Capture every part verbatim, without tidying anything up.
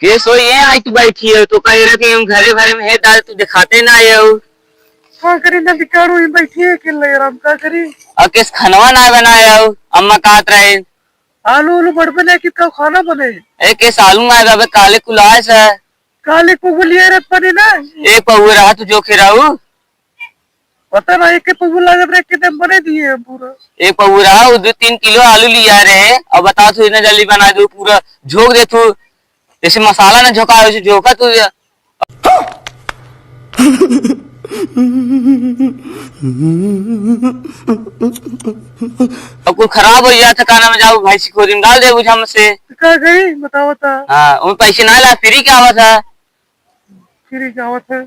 के सोई है, आज तू बैठी है, तो कह रहे कि हम घरे भरे में है दादा, तू दिखाते ना आए हो। का करी ना दिकारू, ही बैठी है अकेले आराम, का करी? और किस खनवा ना बनाए हो, अम्मा कहत रहे। आलू उलू बड़बे नहीं कि का खाना बने? ए, किस आलू ना रहे, काले कुलाए से। काले को बोलिए रत बने ना। एक पौवे रहा तू जो खेराऊ। पता ना, एक के पौवा लागत रहे, कितने बने दिए हैं पूरा। एक पौवा रहा, वो दो तीन किलो आलू लिया रहे, और बता तू इतना जल्दी बना दो, पूरा झोंक दे तू, जैसे मसाला ना झोंका, वैसे झोंका तू। अब कुल खराब हो जाता, काना में जाओ, भैंसी खोरी में डाल दे बुझा में से। तो का करी, बताओ तो। हाँ, वो पैसे ना ला, फ्री क्या हुआ था? फ्री क्या हुआ था?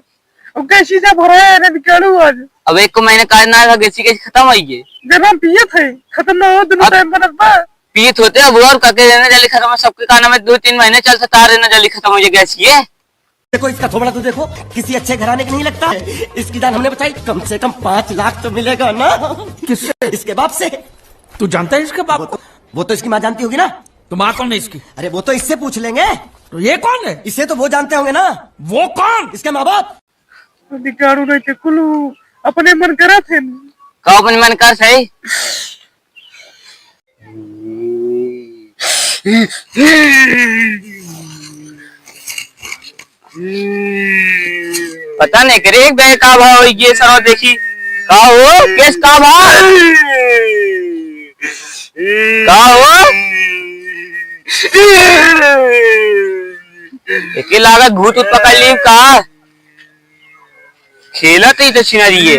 अब गैसी जब भराया है ना, निकालू आज। अब एक को महीने काज ना था, गैसी कैसे खत्म होई गे? जब हम पियत है, खत्म ना हो, दोनों अब टाइम बनत बा। पियत होते, अब और का के रहने जल्दी खत्म हो, सबके काना में दो तीन महीने चलता, तार रहने जल्दी खत्म हो जाए गैस ये। देखो इसका थोबड़ा तो देखो, किसी अच्छे घराने का नहीं लगता। इसकी जान हमने बचाई, कम से कम पाँच लाख तो मिलेगा ना। किससे? इसके बाप से। तू जानता है इसके बाप वो को? तो, वो तो इसकी माँ जानती होगी ना। तो माँ कौन है इसकी? अरे वो तो इससे पूछ लेंगे। तो ये कौन है? इसे तो वो जानते होंगे ना। वो कौन? इसके माँ बाप। अधिकारू नहीं थे कुलू, अपने मन करत है। का अपने मन करत है? पता नहीं करे एक बे का भाव ये सरवा देखी। का हो? केस का भाव? का हो? एके लागत भूत उत पकड़ ली का? खेलत ही तो छिनरी है।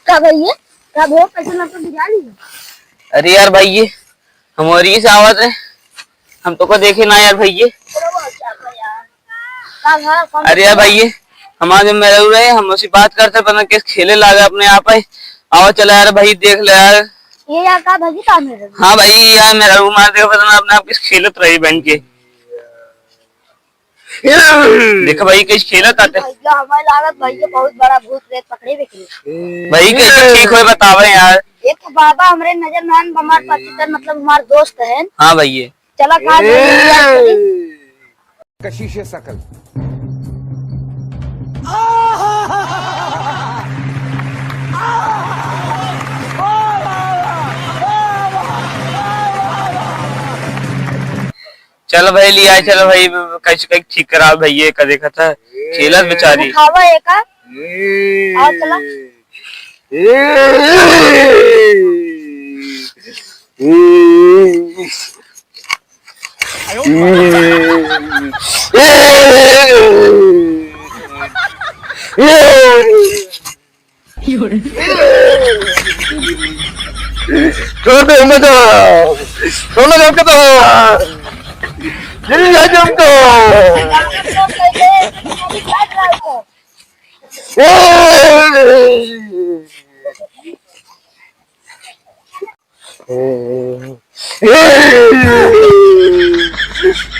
का भइया? का भइया, कैसे ना तो बिगाड़ी? अरे यार भइया, हम और ये से आवत रहे, हम तो को देखे ना यार भइया। का भा-, कौन अरे यार भइया, हमारे जो मेहरारू रहे, हम उससे बात करते, पता केस खेले लागे अपने आप ही। आओ चला यार भाई, देख ले यार। ये यार का भगी का मेहरारू? हाँ भाई, यार मेहरारू मार देगा, पता ना अपने आप केस खेलत रही बन के। देख भाई, कैसे खेलत आटे। भैया, हमारे लागत भैया बहुत बड़ा भूत प्रेत पकड़े बिखरे। भाई, कैसे ठीक होए, बतावे यार। एक तो बाबा हमरे नजर में आन, हमार पतितन, मतलब हमार दोस्त हैं। हाँ भैया। चला, कहाँ जाए? कशिश शकल। चल भाई, लिया, चल भाई, कैसे कहीं ठीक करा भैया का, देखा था खेलत बेचारी। उठावा एका। आओ चला। छोड़ दे, मत जाओ। छोड़ दे हमको तो। जल्दी आ जाओ हमको।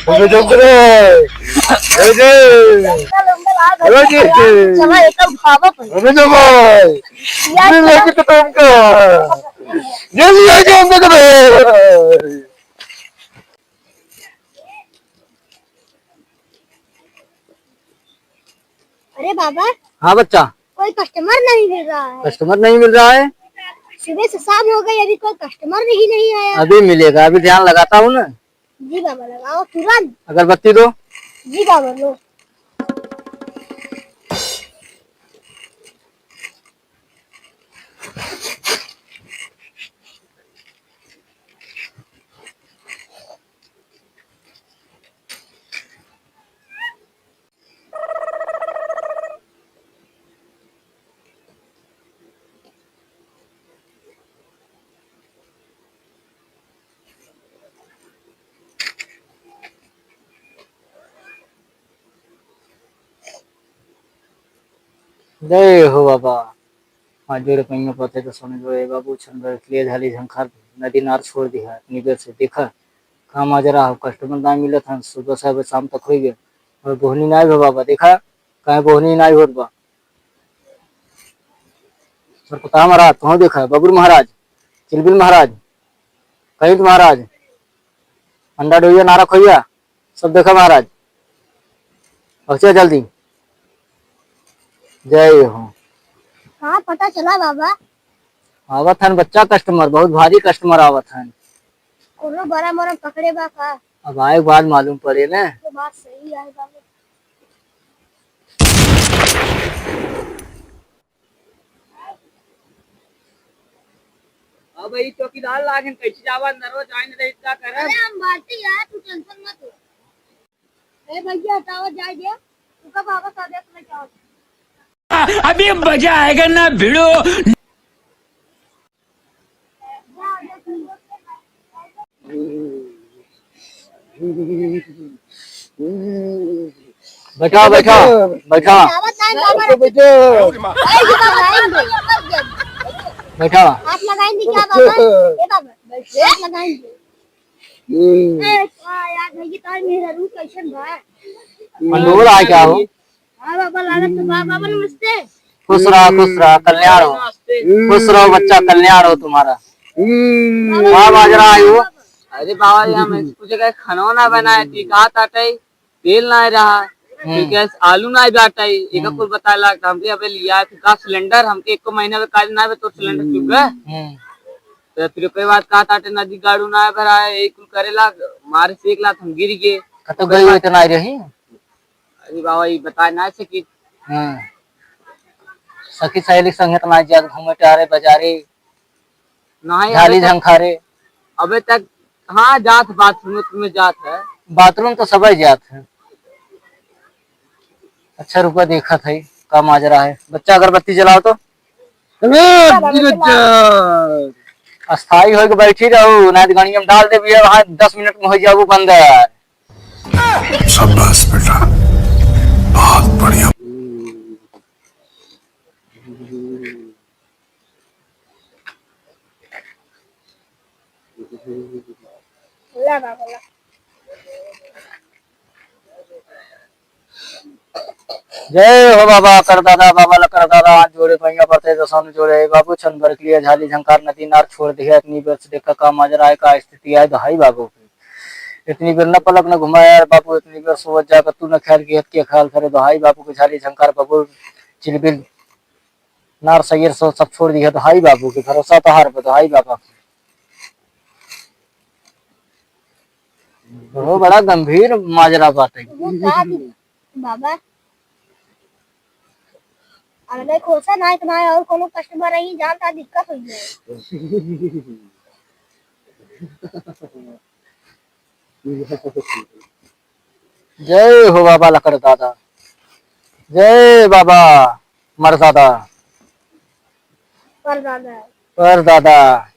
हमको जंप करे। ए जी। ए जी। चला, एकर उठावा पड़ी। हमको जंप भाई। यार, दिल लेके तो तुमको। जल्दी आ जाओ हमको तो। अरे बाबा। हाँ बच्चा। कोई कस्टमर नहीं मिल रहा है। कस्टमर नहीं मिल रहा है? सुबह से शाम हो गई, अभी कोई कस्टमर भी नहीं आया। अभी मिलेगा, अभी ध्यान लगाता हूँ ना। जी बाबा, लगाओ तुरंत। अगरबत्ती दो। जी बाबा, लो। जय हो बाबा। पाँच जोड़े पैया पथे तो सुन जो ए बाबू, छन भर के लिए झाली झंखार। नदी नार छोड़ दिहा, इतनी बेर से देखा, का माजरा हो, customer ना मिलत हन, सुबह से अब शाम तक होइ गए, और बोहनी नाई भा बाबा, देखा, काहे बोहनी नाई होत बा। सरपता महाराज, तुहूँ देखा, बबुर महाराज, चिलबिल महाराज, कईत महाराज, अंडा डोइया, नारा खोइया, सब देखा महाराज, पहुँचा जल्दी। जय हो। हाँ, पता चला बाबा। आवत हन बच्चा customer, बहुत भारी customer आवत हन। कोनो बड़ा मोरा पकड़े बा का? अब आए के बाद मालूम पड़े ना। तो बात सही है बाबा। अब ई चौकीदार लागन कैसे जावा, नरो जाइन रही, का करब? अरे हम बाटी यार, तू tension मत ले। ए भैया, हटाओ, जाए दे। तू कब वापस आ जाए, तुम्हें क्या होता है? अभी मजा आएगा ना भिड़ो। बैठा, बैठा, बैठा। आवत नाही बाबा। बैठो, बैठो। ए, ये बाबा, लाइन दे। बैठा। हाथ लगाइन दे क्या बाबा? ए बाबा, हाथ लगाइन दे। हम्म। ए, का यार, भैया, तार मेहरारू कैसन बा? मंडोर आ क्या हो? हाँ बाबा, लागत तो बा। बाबा, नमस्ते। खुश रहा, खुश रहा, कल्याण हो। नमस्ते। खुश रहो बच्चा, कल्याण हो तुम्हारा। हम्म। का बाजरा आयो? अरे बाबा, ये हम कुछ कहे खाना ना बनाए, टिका ताटे, तेल ना रहा, हम्म। ठीक है, आलू ना बाटे, एक हम्म। कुल बताए लाग, हमरे अबे लिया है, का सिलेंडर, हमके एको महीना में काज ना बे, तो सिलेंडर चुक गए। हम्म। तो फिर ओकरे बाद का ताटे नदी गाड़ू ना भरा है, एक कुल करे लाग, मारे से एक लात हम गिर गए। कतो गई ओकरे बाद इतना आई रही? अरे बाबा, ये बता ना सकी। हाँ। सखी सहेली संगे तो ना जात घूमे टहरे बाजारे, नहीं, झाली अबे तक, झंखारे। अबे तक, हाँ, जात बाथरूम में जात है। बाथरूम तो सबई जात है। अच्छा रुका, देखत है का माजरा है। बच्चा अगरबत्ती जलाओ तो। अरे, अस्थाई होके बैठी रहू, ना तो गणिया में डाल देबी, वहाँ दस मिनट में हो जाबू बंद। शाबाश बेटा, बहुत बढ़िया। जय हो बाबा कर दादा, बाबा लकर दादा, हाथ जोड़े, पैया पड़ते, दसौन जोड़े, बाबू छन भर के लिए झाली झंकार नदी नार छोड़ दिया, इतनी बेर से देखा का माजरा है, का स्थिति है, दुहाई बाबू की। इतनी बेर न पलक न घुमाया यार बाबू, इतनी बेर सोवत जाकर तू न ख्याल किया, के ख्याल करे, दुहाई बाबू के झाली झंकार बाबू, चिलबिल, नार सैर सो सब छोड़ दिया, दुहाई बाबू के भरोसा तोहार पर, दुहाई बाबा के। वो बड़ा गंभीर माजरा बात है। वो का दी-, बाबा, अगले खोसा ना इतना है और कोनो customer नहीं जानता, दिक्कत हो जाए। जय हो बाबा लकर दादा, जय बाबा मर दादा, पर दादा। पर दादा,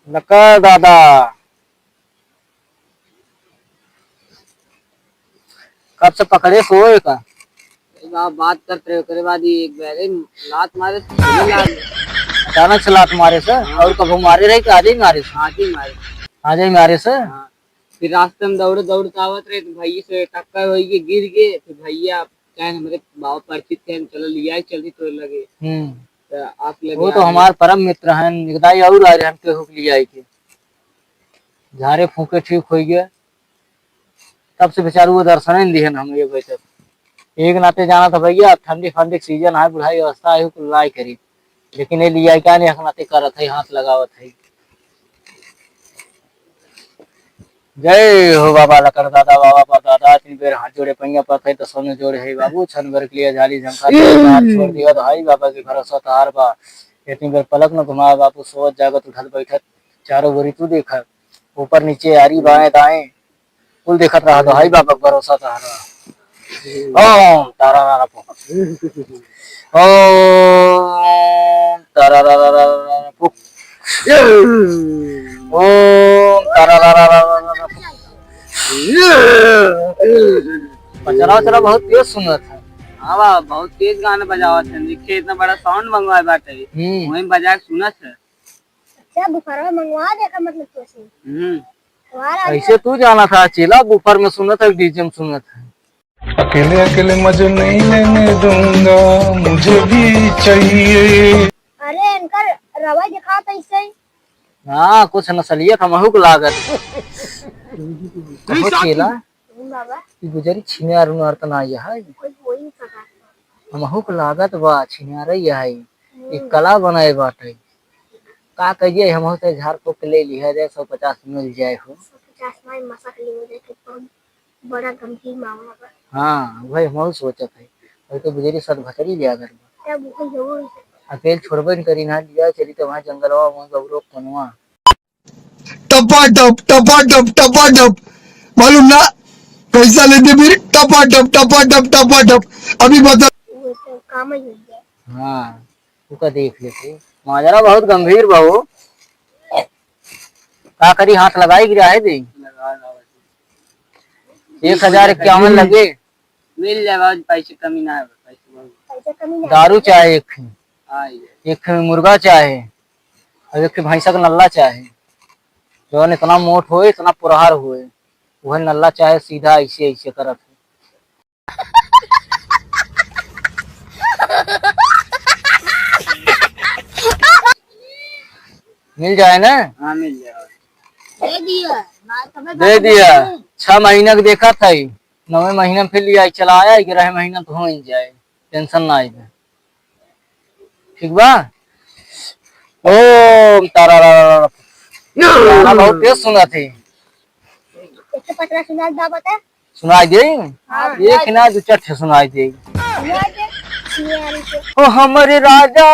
लकर दादा। कब से पकड़े सोए का? अरे बाबा, बात करत रहे, ओकरे बाद ही एक बार, ए, लात मारे से, पहले लात। अचानक से लात मारे से? हाँ। और कबो मारे रहे कि आज ही मारे से? आज ही मारे। आज ही मारे से? हाँ। फिर रास्ते में दौड़े, दौड़त आवत रहे, तो भैया से टक्कर होई के गिर गए, फिर भैया कहे, "हमरे बाबा परिचित थे, चलो लिया ही चलती तोरे लगे।" हम्म। तो आप लगे वो तो आ गए। हमार परम मित्र हैं, एक दाई और आ रहे हैं, केहू के लिया के। झारे फूके ठीक होई गए। तब से बेचारू वो दर्शन ही नहीं दिहन हम ये बैठक। एक नाते जाना था भैया, ठंडी फंडी के सीजन है, बुढ़ाई अवस्था है, कुल लाई करी। लेकिन ये लिया क्या नहीं, एक नाते करत है, हाथ लगावत है। जय हो बाबा लकर दादा, बाबा पर दादा, इतनी बेर हाथ जोड़े, पैया पर थे, दसों में जोड़े है बाबू, छन भर के लिए झाली झंकार, हाथ छोड़ दिया तो हाई बाबा के भरोसा तहार बा। इतनी बेर पलक न घुमाए बाबू, सोवत जागत उठत बैठत, चारों ओरी तू देखत, ऊपर नीचे आरी बाएं दाएं, कुल देखत रहा तो हाई बाबा के भरोसा तहार बा। ओम तारा नारा पो। ओम तारा रा रा रा रा रा पो। ओम तारा रा रा रा रा रा पो। पचरा उचरा बहुत तेज सुनत है। हाँ बाबा, बहुत तेज गाना बजावत है। देखिए, इतना बड़ा sound मंगवाए बाटे। हम्म। वहीं बजा के सुनत है। क्या बुफरवा मंगवा दे का मतलब कैसे? हम्म। तुम्हारा ऐसे तू जाना था चेला, बुफर में सुनत है, डीजे में सुनत है। अकेले अकेले मजे नहीं लेने दूंगा, मुझे भी चाहिए। अरे इनकर रवा दिखा तो इससे ही। हाँ, कुछ नस्लियत हमहू को लागत। कहो चेला, बाबा। ई बुजरी छिनार उनार त ना आई है। कोई हो ही नहीं सका। हमहू के लागत बा छिनार ही है। ई हम्म। कला बनाए बाटे। का कहिए, हमहू से झाड़ फूक के ले ली है, सौ पचास मिल जाए हो। सौ पचास में मसक ले हो जाए, तो बहुत बड़ा गंभीर मामला बा। हाँ, वही हमहू सोचत है। अभी तो बुजरी सत भतरी लिया कर बा। तब वही हो। अकेल छोड़बे न करी ना, लिया चली तो वहाँ जंगलवा, वहाँ गौरव कोनवा। टपा टप, टपा टप, टपा टप। मालूम ना कैसा लेते फिर? टपा टप, टपा टप, टपा टप। अभी बता। वो तो काम ही हो गया। हाँ, तू का देख लेते। माजरा बहुत गंभीर बा हो। का करी, हाथ लगाई गिरा है दे। एक हजार इक्यावन लगे। मिल जाए बाबूजी, पैसे कमी ना है, पैसे बहुत। पैसे कमी ना है। दारू चाहे एक, हाँ, ये। एक मुर्गा चाहे, और एक भैंसा का नल्ला चाहे, जौन इतना मोट होए, इतना पुरहर होए, वह नल्ला चाहे सीधा ऐसे ऐसे करत है। मिल जाए ना? हाँ, मिल जाए। दे दिया, ना तबे दे बात दिया। नहीं। छह महीना के देखा था ही, नौवे महीना में फिर लिया चला आया, ग्यारह महीना तो हो ही जाए, टेंशन ना आए। ठीक बा? ओम तारा रा रा रा। गाना बहुत तेज सुना थे। एक तो पतला सुना दा बता। सुनाई दे? हाँ। एक ना, दो चार ठे सुनाई दे। सुना दे। सुना दे। ओ हमरे राजा,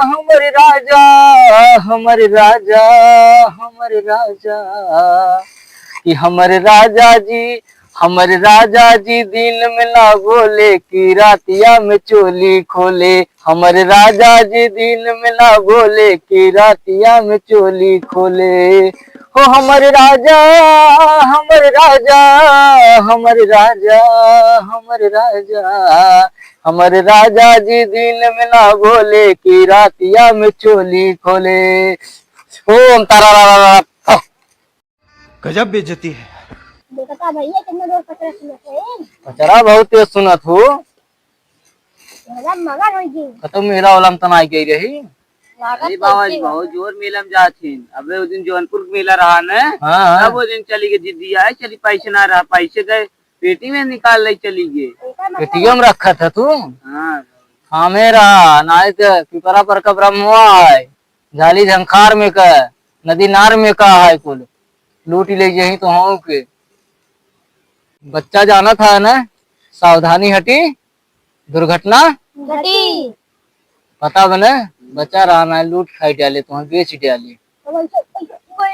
हमरे राजा, हमरे राजा, हमरे राजा, कि हमरे राजा जी, हमरे राजा जी दिन में ना बोले कि रातिया में चोली खोले। हमरे राजा जी दिन में ना बोले कि रातिया में चोली खोले। हो हमरे राजा, हमरे राजा, हमरे राजा, हमरे राजा, हमरे राजा जी दिन में ना बोले कि रातिया में चोली खोले। ओम तारा रा रा रा। गजब बेइज्जती है। देखता भैया कितना जोर पचरा सुनत है। पचरा बहुत तेज सुनत हो। एकदम मगन हो गई। कतौ मेला वाला में त ना गई रही। लागत अरे बाबा, कैसे बहुत बा? जोर मेला में जात हिन। अबे वो दिन जौनपुर के मेला रहा न, हाँ, हाँ। तब वो दिन चली गई जिद्दी आए, चली पैसे ना रहा, पैसे गए पेटी में निकाल ले चली गए। ऐसा मतलब पेटियो में रखा था तू? हाँ। हाँ, मेरा नाई तो पिपरा पर का ब्रह्मवा है। झाली झंखार में का, नदी नार में का है कुल, लूट ले यही तो हूँ के। बच्चा जाना था ना, सावधानी हटी, दुर्घटना घटी। पता बने, बच्चा रहा ना, लूट खाई डाले, तो बेच डाले। तो वैसे, वैसे, वही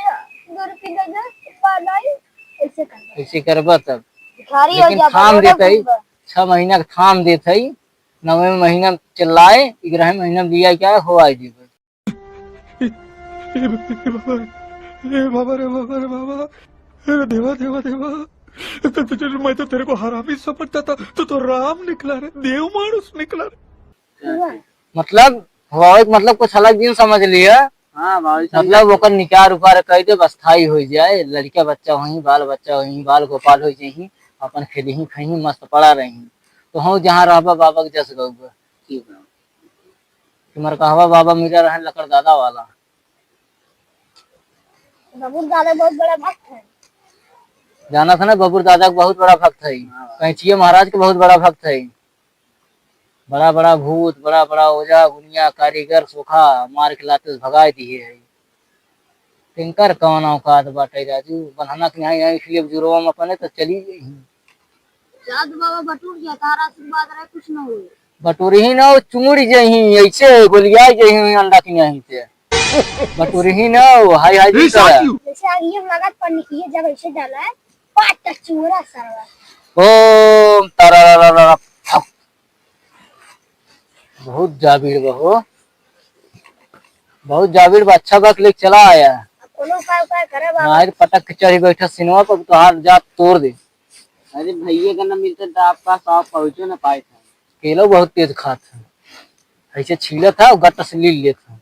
दो रुपये दे दे, बाद आई, ऐसे कर दे। ऐसे करबा तब। भिखारी हो लेकिन जा, थाम बरोबर देत है, बोलबा। छह महीना के थाम देत है, नवे महीना में चिल्लाए, ग्यारह महीना में लिया क्या हो आई जीवन। ए बाबा, ए बाबा रे बाबा रे बाबा, अरे देवा, देवा, देवा। तो, तो, तो, मैं तो तेरे को हरामी समझता था, तू तो राम निकला रे, देव मानुष निकला रे। मतलब, हुआ एक मतलब कुछ अलग दिन समझ लिया। हाँ, भाई, समझ मतलब, गए। ओकर निकार उकार कह दे, बस थाई हो जाए, लड़का बच्चा होई, बाल बच्चा होई, बाल गोपाल हो जाई, अपन खेली ही खाई, मस्त पड़ा रही। तो हम जहाँ रहबा बाबा के जस गौबा। ठीक है। तुम्हारे कहवा बाबा मिला रहे लकड़ दादा वाला। बबुर दादा बहुत बड़ा भक्त है। जाना था ना, बबुर दादा के बहुत बड़ा भक्त है। हाँ। कैंचिया महाराज के बहुत बड़ा भक्त है। बड़ा बड़ा भूत, बड़ा बड़ा ओझा, गुनिया, कारीगर, सोखा मार के लाते से भगाए दिए है। तिनकर कौन औकात बाटे राजू? बन्हना के यहाँ, यहाँ इसलिए जुड़वा में अपने तो चली गई। जात बाबा बटुर गया, तारा आशीर्वाद रहे, कुछ न होई। बटुरही ना, वो चुमुड़ जही, ऐसे गोलियाई जही अंडा के यहीं से। बटुरही ना, वो हाय हाय जी करे। जैसे आग ये लागत पर निकलिए, जब ऐसे डाला है, पाट का चूरा सरवा। ओम तारा रा रा रा रा, फक। बहुत जाबिर बा हो, बहुत जाबिर बा। अच्छा बात लेके चला आया। अब कोनो उपाय, उपाय करे बाबा। मार पटक के चढ़ी बैठा सिनवा पर, तोहार जात तोड़ दे। अरे भैया का ना मिलता तो आपका साहब पहुँचो ना पाए था। केलो बहुत तेज खात है, ऐसे छीलत है और गट से लील लेत है।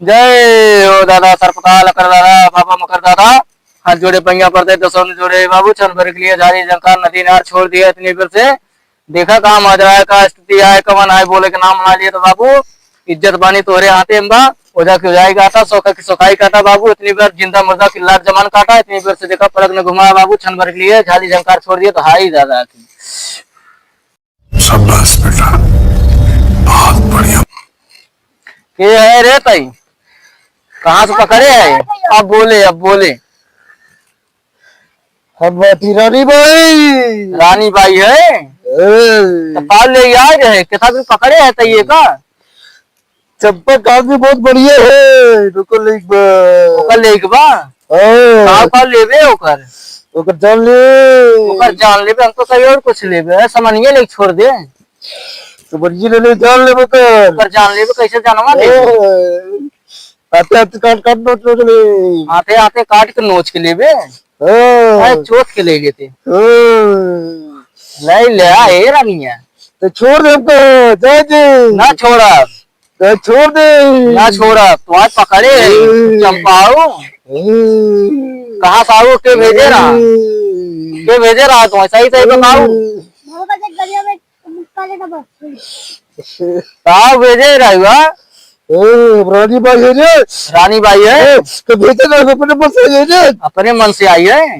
जय हो दादा, सर्पकाल कर दादा, बाबा मकर दादा, हाथ जोड़े, पैया पड़ते, दसों जोड़े बाबू, छन भर के लिए झारी झंकार नदी नार छोड़ दिया इतनी बेर से। देखा कहाँ माजरा है, का स्थिति है, कवन आए बोले के नाम ना लिए तो बाबू, इज्जत बानी तोहरे हाथे में बा। ओझा की ओझाई काटा, सोखा की सोखाई काटा बाबू, इतनी बेर जिंदा मुर्दा की लाट जमान काटा, इतनी बेर से देखा पलक न घुमाया बाबू, छन भर के लिए झाली झंकार छोड़ दिया तो हाई दादा की। शाबाश बेटा, बहुत बढ़िया। के है रे तई? कहाँ से पकड़े है? अब बोले, अब बोले। हम बाटी रानी बाई। रानी बाई है? ए। तो काल ले आए रहे, कितना दिन पकड़े है तई ये का? चंपक आदमी बहुत बढ़िया है, ओकर लेके बा। ओकर लेके बा? हाँ। का, का लेबे ओकर? ओकर जान ले। ओकर जान लेबे, हम तो कहीं और कुछ लेबे, समनिए लेके छोड़ दे। समनिए ले ले, जान लेबे ओकर। ओकर जान लेबे, कैसे जानवा लेबे? हाँ। आते आते काट काट नोच नोच ले। आते आते काट के नोच के लेबे। हाँ। अरे चोट के ले लेते। हाँ। ले ले, आ, ए रानिया। तो छोड़ दे हमको, जाए दे। ना छोड़ा। तो छोड़ दे। ना छोड़ा, तुम्हारे पकड़े है, हम्म। चंपाऊ। हम्म। कहाँ से आओ, के भेजे रहा? हम्म। के भेजे रहा तुम्हें? सही, सही बताओ। हम्म। का भेजे रहा हुआ? ए, अब रानी बाई है रे। रानी बाई है? ए, तो भेजे रहा, अपने मन से आई है रे। अपने मन से आई है?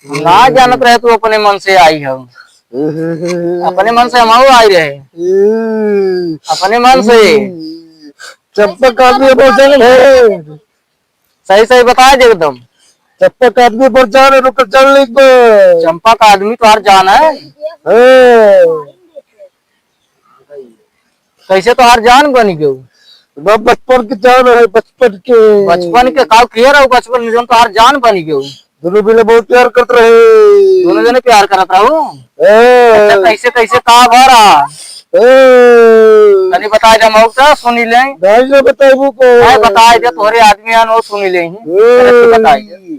ना जानत रहे तू अपने मन से आई हो। अपने मन से हम आई रहे। अपने मन से। चंपक आदमी बहुत जान है। सही सही बताए दे एकदम। चंपक आदमी बहुत जान है, रुक जान ले एक बार। चंपक आदमी तोहार जान है? हाँ। कैसे तोहार जान बन गयो? बा-, बचपन के जान है, बचपन के। बचपन के का किए रहो बचपन में, जौन तोहार जान बन गयो? दोनों मिले बहुत प्यार करत रहे। दोनों जने प्यार करत रहो? ए। अच्छा, कैसे, कैसे, का भरा? ए। तनी बताए दे, मऊ का सुनी ले। नहीं, नहीं बताइबू को। नहीं, बताए दे, तोहरे आदमी आन, वो सुनी ले ही। ए। अरे, तू बताए दे।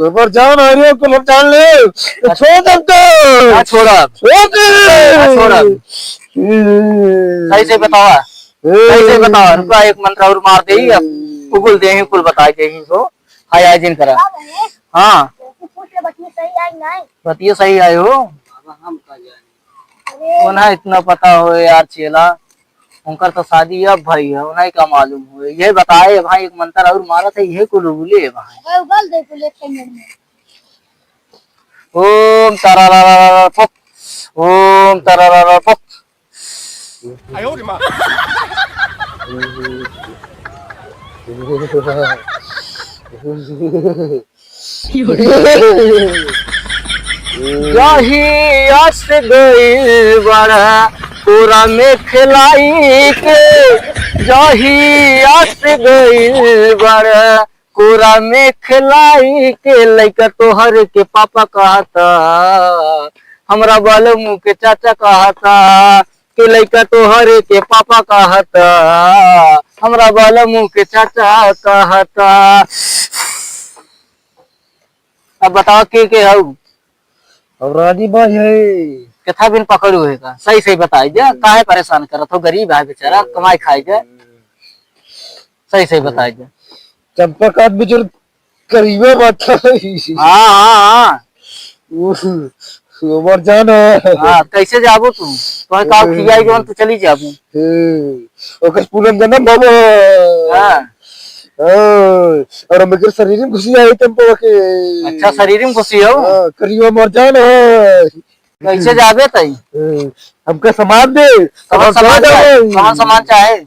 हमार जान आ रही है, तो हम जान ले। तो छोड़ दे हमको। ना छोड़ा। छोड़ दे। ना छोड़ा। ए। सही से बतावा। ए। सही से बतावा। रुका, एक मंत्र और मार दे ही, अब उगल दे ही, कुल बताए दे ही हो। हाय, हाय जिन करा। हाँ। हाँ। बतिया सही आए हो। बाबा, हम का जाने। अरे। उन्हें इतना पता हो यार चेला, उनकर तो शादी अब भई है, उन्हें का मालूम हो। ये बताए भाई, एक मंत्र और मारा था, ये कुल उगले है भाई। अरे उगल दे कुल एक मिनट में। ओम तारारारारा फुक, ओम तारारारा फुक। जहिया से गइल बाड़ा कोरा में खेलाई के, जहिया से गइल बाड़ा कोरा में खेलाई के, लइका तोहर के पापा कहता, हमरा बालमू के चाचा कहता, कि लइका तोहर के पापा कहता, हमरा बालमू के चाचा कहता। अब बताओ के के हऊ? अब रानी बाई है। कितना दिन पकड़ू है का? सही सही बताई जा, काहे परेशान करत हो? गरीब है बेचारा, कमाई खाई जा। सही सही बताई जा। चंपक आदमी जो करीबे बात है। हाँ, हाँ, हाँ। उ, उ हमार जान है। हाँ, कैसे जाबू तू? तोहे का खियाई जवन तू चली जाबू। हे, ओकर पूनम जनम बाबा। हाँ। हाँ, और हम एकर शरीर में घुसी आई चंपवा के। अच्छा, शरीर में घुसी हो? हाँ, करीबा हमार जान है। कैसे जाबे तई? ए, हमका सामान दे। कौन हम सामान जाए? कौन सामान चाहे?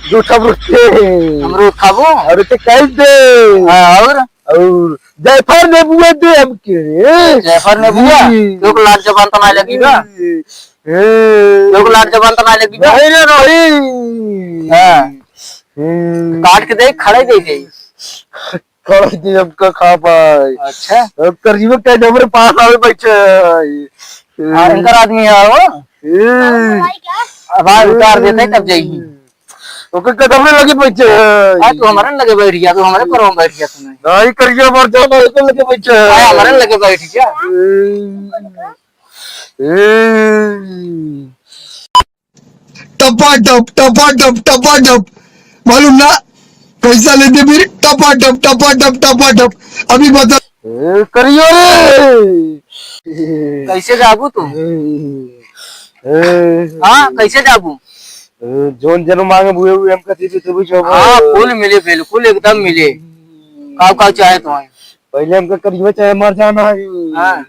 जूठा अमरूद दे। अमरूद खाबो? अरे ते कैसे दे? हाँ, और? और जायफल नेबुआ दे हमके रे। जायफल नेबुआ? जी। लोग लाट जबान तो ना लगी बा। ए। लोग लाट जबान तो ना लगी बा। नहीं रे, नहीं। हाँ। हम्म। काट के दे, खड़े दे दे। खड़ा के हमका खा पाए। अच्छा। अब करीबन के हमरे पास आवे बैठे हैं। हाँ, इनकर आदमी है वो? ए। अब आज उतार देते हैं, तब जाइए। ओके, कदम में लगे बैठे हैं। हाँ, तू हमारे लगे बैठ गया, तू हमारे पर में बैठ गया तू नहीं। नहीं, करिए, मर जाओ, ना, ओके लगे बैठे हैं। हाँ, हमारे लगे बैठ गया। ए। ए। टपाटप, टपाटप, टपाटप। मालूम ना? पैसा लेते फिर टपाटप, टपाटप, टपाटप। अभी बता। ए, करियो रे। कैसे जाबू तू? ए, ए, हाँ, कैसे जाबू? ए, जौन जन्म मांगे बुए हुए हमका दीदी तू भी जाबो। हाँ, फुल मिले, बिल्कुल एकदम मिले। काउ काउ चाहे तुम्हें? पहले हमका करियो चाहे मर जाना है। हाँ।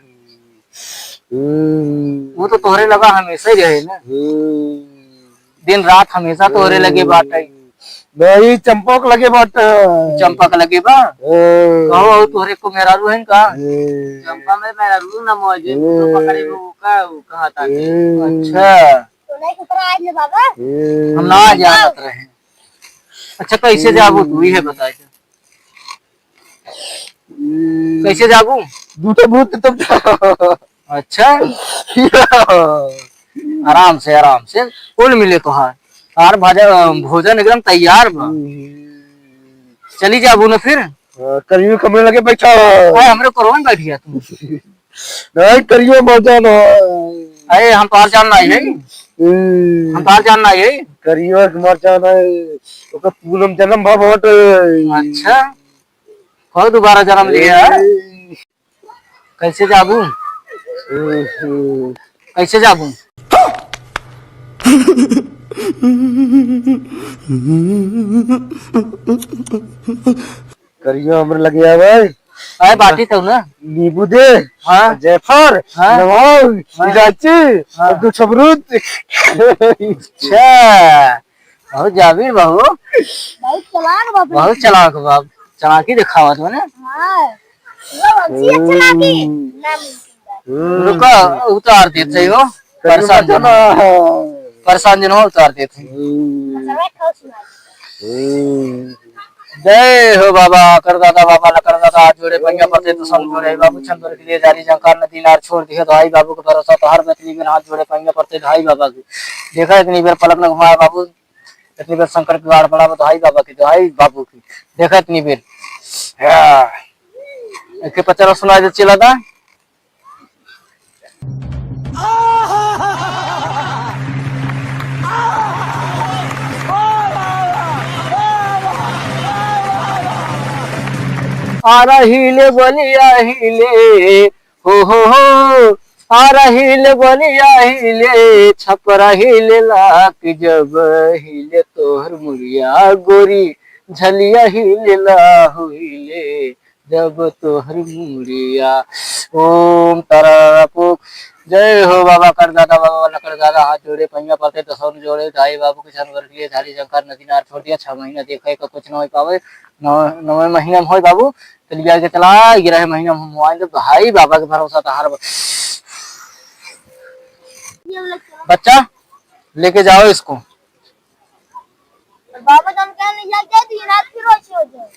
हम्म। वो तो तोहरे लगा हमेशा ही रहे ना। हम्म। दिन रात हमेशा तोहरे लगे बाटे। नहीं, चंपक लगे बाटे। चंपक लगे बा? हम्म। कहो, और तोहरे को मेहरारू है का? हम्म। चंपा में मेहरारू ना मौजे, हम्म। तो पकड़े में वो का, वो कहा था कि हम्म। अच्छा। तो नहीं, ऊपर आ ले बाबा। हम्म। हम ना जानत रहे। अच्छा, कैसे जाबू तू, ये बता दे। हम्म। कैसे जाबू? दू ठो भूत तब जा। अच्छा। आराम से, आराम से। कुल मिले तोहार। तोहार भाजा-, भोजन एकदम तैयार बा। हम्म। चली जाबू ना फिर? हाँ, करियो कमरे लगे बैठा। अरे, हमरे कोरवा में बैठ गया तू। नहीं, करियो मर जाना है। अरे, हम तोहार जान ना है। हम्म। हम तोहार जान ना है। करियो के मर जाना है। ओकर पूनम जन्म भव होत है। अच्छा। कहो दोबारा जन्म लिया है? ए। कैसे जाबू? हम्म। कैसे जाबू? करियो हमरे लगे आवे। आए बाटी तो ना। नींबू दे। हाँ। जायफल, हाँ। लवंग, हाँ। इलायची, हाँ। और दो छमरूद। अच्छा। बहुत जाबिर बा हो। बहुत चालाक बा। बहुत चालाक बा। चालाकी दिखावत बा ना। हाँ। वो अच्छी है चालाकी। हम्म। नामुमकिन बात। हम्म। रुका, उतार देते हो। कहीं परेशान मत जन हो। ना। परेशान जन हो, उतार देते हैं। हम्म। अच्छा, बैठ खाओ, सुनाओ। हम्म। जय हो बाबा, करदाता बाबा, लकड़दाता, हाथ जोड़े, पैया पड़ते तो सब जोड़े। बाबू छन तोरे के लिए जारी जंकार नदी नार छोड़ दिए, तो आई बाबू के भरोसा, तो हर बतनी में हाथ जोड़े, पैया पड़ते, तो आई बाबा की। देखा इतनी बेर पलक न घुमाया बाबू, इतनी बेर शंकर के गाड़ पड़ा, दुहाई बाबा की, दुहाई बाबू की। देखा इतनी बेर। हाँ। एक पचरा सुना दे चिल्ला दा। आ रही ले बलिया ही ले, हो, हो, हो, आ रही ले बलिया ही ले, छप रही ले लाक जब ही ले तोहर मुड़िया गोरी, झलिया ही ले ला हुई ले जब तोहर मुड़िया। ओम तारा पुक। जय हो बाबा करदाता बाबा लकड़दाता, हाथ जोड़े पैया पड़ते दसौन जोड़े, धाई बाबू के छन वर्गीय धारी जंकार नदी नार छोड़ दिया, छह महीना देखा का कुछ न हो पावे, नौ, नौवे महीना में होए बाबू, तो लिया के चला, ग्यारह महीना में हम आएंगे, भाई बाबा के भरोसा तो हर ब-, बच्चा लेके जाओ इसको। बाबा जान के नहीं जाके दिन रात फिर वैसे हो जाए।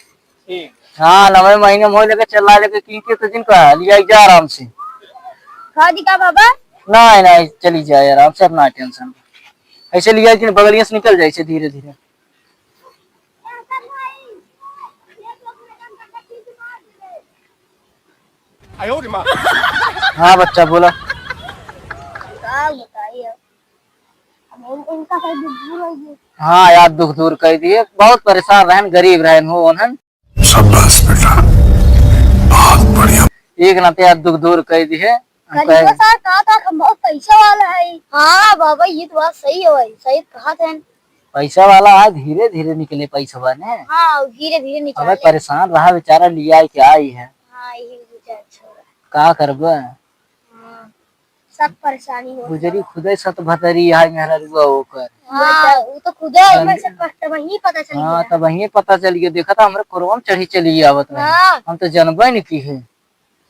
ठीक। हाँ, नवे महीने में हो लेके चला लेके की के तो जिन का लिया जा आराम से। खा दी का बाबा? नहीं, नहीं, चली जाए आराम से, अपना टेंशन। ऐसे लिया कि बगलिया से निकल जाए ऐसे धीरे धीरे। हाँ बच्चा बोला। का बताइए? अब इन-, इनका कोई दुख दूर हो गया। हाँ यार, दुख दूर कर दिए। बहुत परेशान रहन, गरीब रहन हो उन्हन। शाबाश बेटा, बहुत बढ़िया। एक नाते यार दुख दूर कर दिए। हम गरीब कहे, साहब, कहा था हम बहुत पैसा वाला है। हाँ बाबा, ये तो बात सही है भाई, सही कहा थे। पैसा वाला है, धीरे धीरे निकले पैसा ने। हाँ, धीरे धीरे निकले। अबे परेशान रहा बेचारा, लिया के आई है। हाँ, यही विचार अच्छा हो रहा है। का करबे? हाँ। सब परेशानी हो गुजरी गया। खुदे सत भतरी है मेहररुआ ओकर। हाँ, वो तो खुदे हाँ। में से प-, तब वहीं पता चल हाँ, गया। तब वहीं पता चल गया। देखा था हमरे कोरवा में चढ़ी चली आवत रहे। हाँ। हम तो जनबे नहीं की है।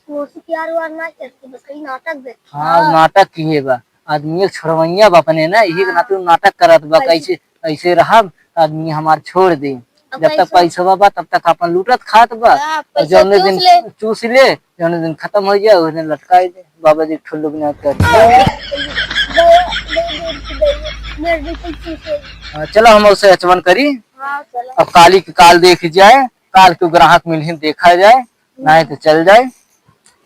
वो से प्यार व्यार ना करती, बस कहीं नाटक देखती। हाँ, हाँ। नाटक की है बा। आदमी एक छोड़वैया बा अपने ना, यही के हाँ। नाते उ नाटक करत बा, कैसे? कैसे, कैसे रहब, आदमी हमार छोड़ दे। अब जब तक पैसा पैसवा बा, तब तक अपन लूटत खात बा। हाँ, और पैसा जौने चूस दिन ले। चूस ले, जौने दिन खत्म हो जाए, उस दिन लटकाई दे। बाबा जी ठुल्लू के नाच कर। दे, दे, दे, दे, मेरे बिल्कुल चूस ले। हाँ, चलो हम उसे अचमन करी। हाँ, चलो। अब काली के काल देख जाए, काल के ग्राहक मिलहिन देखा जाए, नहीं तो चल जाए,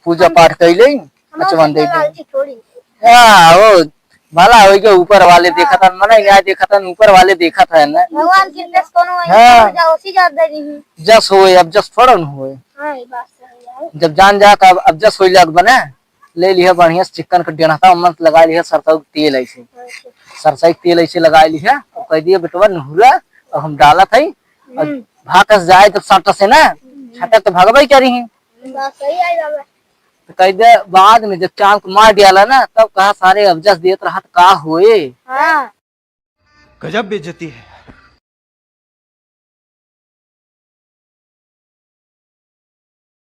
पूजा हम पाठ कर ले, हम अचमन दे दे। लालची थोड़ी। हाँ, वो भला होई के ऊपर वाले देखत हन, मने यहाँ देखत हन, ऊपर वाले देखत हन ना। भगवान के देश कोनो है, हाँ। जा उसी जात दे रही। जस होए, अब जस थोड़ा न होए। हाँ, ये बात सही है। जब जान जा तब अब जस होई लाग बने, ले लिहे बढ़िया से चिकन के डेढ़ता मन लगा लिहे सरसों के तेल ऐसे। अच्छा। सरसों के तेल ऐसे लगा लिहे, और कह दिए, "बेटवा नहुरा, अब हम डालत है।" और हम्म। भाग से जाए जब सट से ना, हम्म। छटक तो भगबे करी ही। बात सही है बाबा। तो कह दे, बाद में जब चांद को मार डाला ना, तब कहा, "सारे अब जस देत रहत का होए?" हाँ। गजब बेइज्जती है।